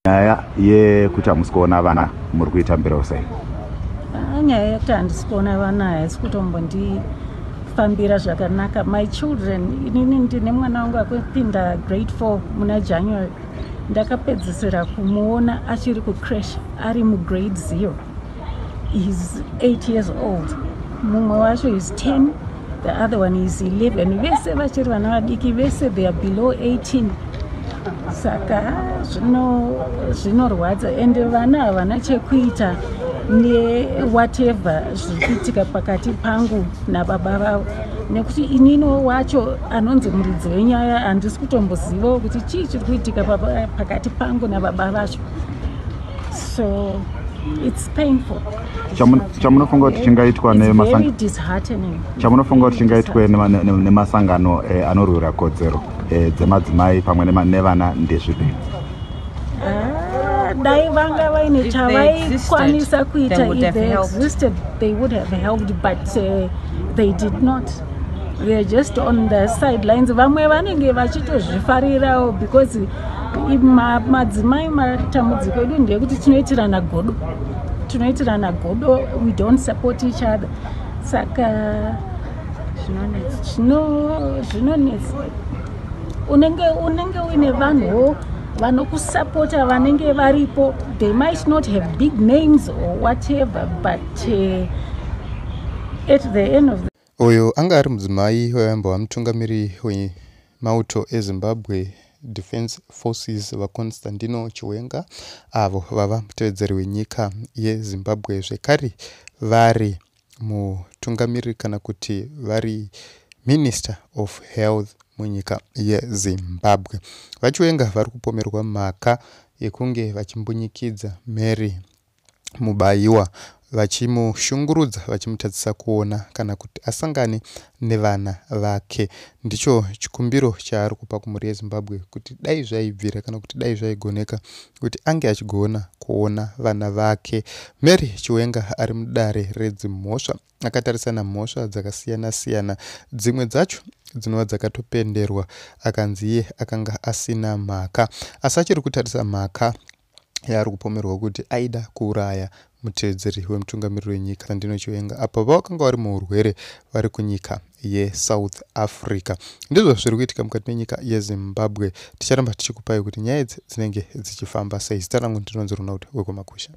Nyaya yekuti hamusi kuona vana muri kuitambirawo sei? Ah, nyaya yekuti handisi kuona vana haisi kutombondifambira zvakanaka. My children, inini ndine mwana wangu akupinda grade 4 muna January. Ndakapedzisira kumuona achiri kucreche ari mugrade 0. He's 8 years old. Mumwe wacho is 10, the other one is 11. Vese vachiri vana vadiki, vese they are below 18. Saka zvinorwadza, ende vana havana chekuita newhatever zviri kuitika pakati pangu nababa vavo, nekuti ininiwo wacho anonzi muridzi wenyaya handisi kutombozivawo kuti chii chiri kuitika pakati pangu nababa vacho. So it's painful. Chamunofunga kuti chingaitwa Very disheartening. Chamunofunga kuti chingaitwe nemasangano anorwira kodzero dzemadzimai pamwe nevana ndezvipi? Ah, dai vanga vaine chavaikwanisa kuita, if they existed, they would have helped, but they did not. They are just on the sidelines. Vamwe vanenge vachitozvifarirawo, because madzimai, matambudziko edu ndeyekuti tinoitirana godo, tinoitirana godo. We don't support each other, saka zvinonetsa. Unenge uine vanhuwo vanokusapota vanenge varipo. They might not have big names or whatever, but at the end of the Uyu anga ari mudzimai waimbova mutungamiri wemauto eZimbabwe Defence Forces, VaConstantino Chiwenga, avo vava mutevedzeri wenyika yeZimbabwe, zvekare vari mutungamiri kana kuti vari Minister of Health munyika yeZimbabwe. VaChiwenga vari kupomerwa mhaka yekunge vachimbunyikidza Mary Mubayiwa, vachimushungurudza, vachimutadzisa kuona kana kuti asangane nevana vake. Ndicho chikumbiro chaari kupa kumhuri yeZimbabwe, kuti dai zvaibvira kana kuti dai zvaigoneka kuti ange achigona kuona vana vake. Mary Chiwenga ari mudare redzimhosva akatarisana mhosva dzakasiyana-siyana, dzimwe dzacho dzinova dzakatopenderwa akanzi iye akanga asina mhaka, asi achiri kutarisa mhaka yaari kupomerwa kuti aida kuuraya mutevedzeri wemutungamiriri wenyika Sandino Chiwenga apo vakanga vari muurwere vari kunyika yeSouth Africa. Ndizvo zviri kuitika mukati menyika yeZimbabwe. Ticharamba tichikupai kuti nyaya idzi dzinenge dzichifamba sei. Zita rangu ndinonzi Ronald Wekumakusha.